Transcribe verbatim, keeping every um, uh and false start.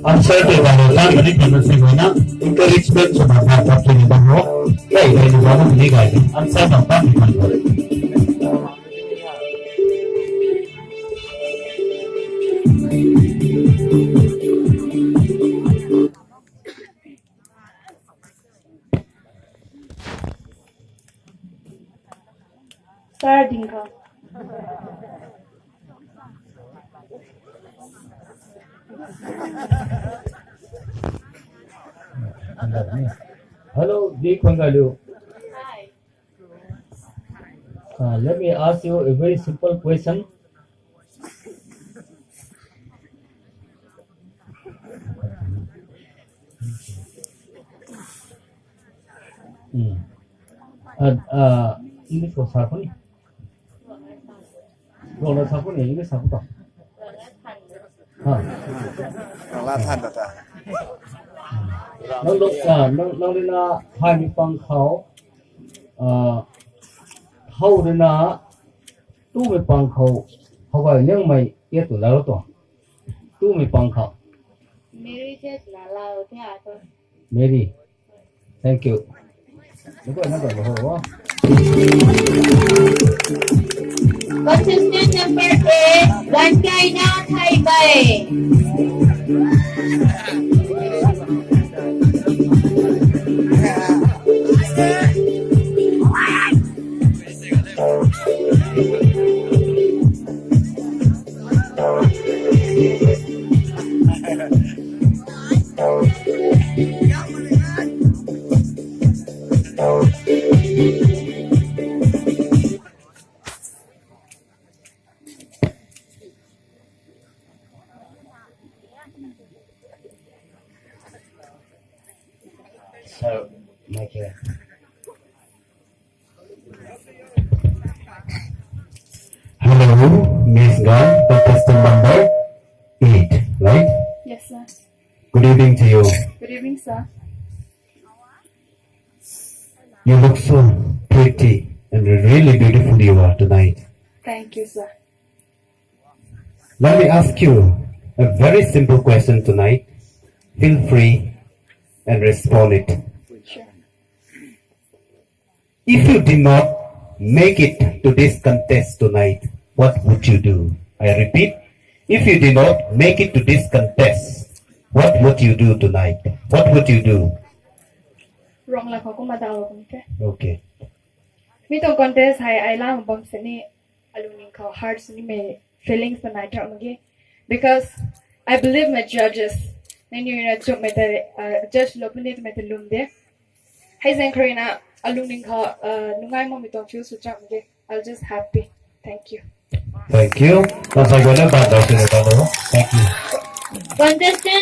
Answer tei bam tan mani kan se na, encouragement swna bam bam tini bam ho. Hey, hey, ni bam ni guy. Answer bam tan ni kan ho. Sir Dingkho. Hello, Di Khongaliu. Hi. Uh, let me ask you a very simple question. Hmm. Uh, uh, English khou sa khou ni. Rongla sa khou ni, English sa khou ta. Ha. Rongla than ta ta. Nang rui, ah, nang, nang rui na haimei pang khou, ah, how rui na tumei pang khou, how gay liangmei e tu la ro tu. Tumei pang khou. Mary te na la ro te a tu. Mary. Thank you. Nang guay na guay lo ho. Contestant number eight, Rankaina Thaibai. So, Michael. Hello, Miss Gan, contestant number eight, right? Yes, sir. Good evening to you. Good evening, sir. You look so pretty and really beautiful you are tonight. Thank you, sir. Let me ask you a very simple question tonight. Feel free and respond it. Sure. If you did not make it to this contest tonight, what would you do? I repeat, if you did not make it to this contest, what would you do tonight? What would you do? Rongla khou kumna dau kum the. Okay. Mi tuang contest hei ai la bam sini alungning khou hurt sini mei feelings ta nai trak mak ge. Because I believe my judges. Nangniw na chumei ta, uh, judge lou puni twmei ta lwm de. Hei zaeng kharina alungning khou, uh, nungai makmei tuang feel sw trak mak ge. I'll just happy. Thank you. Thank you. Contestant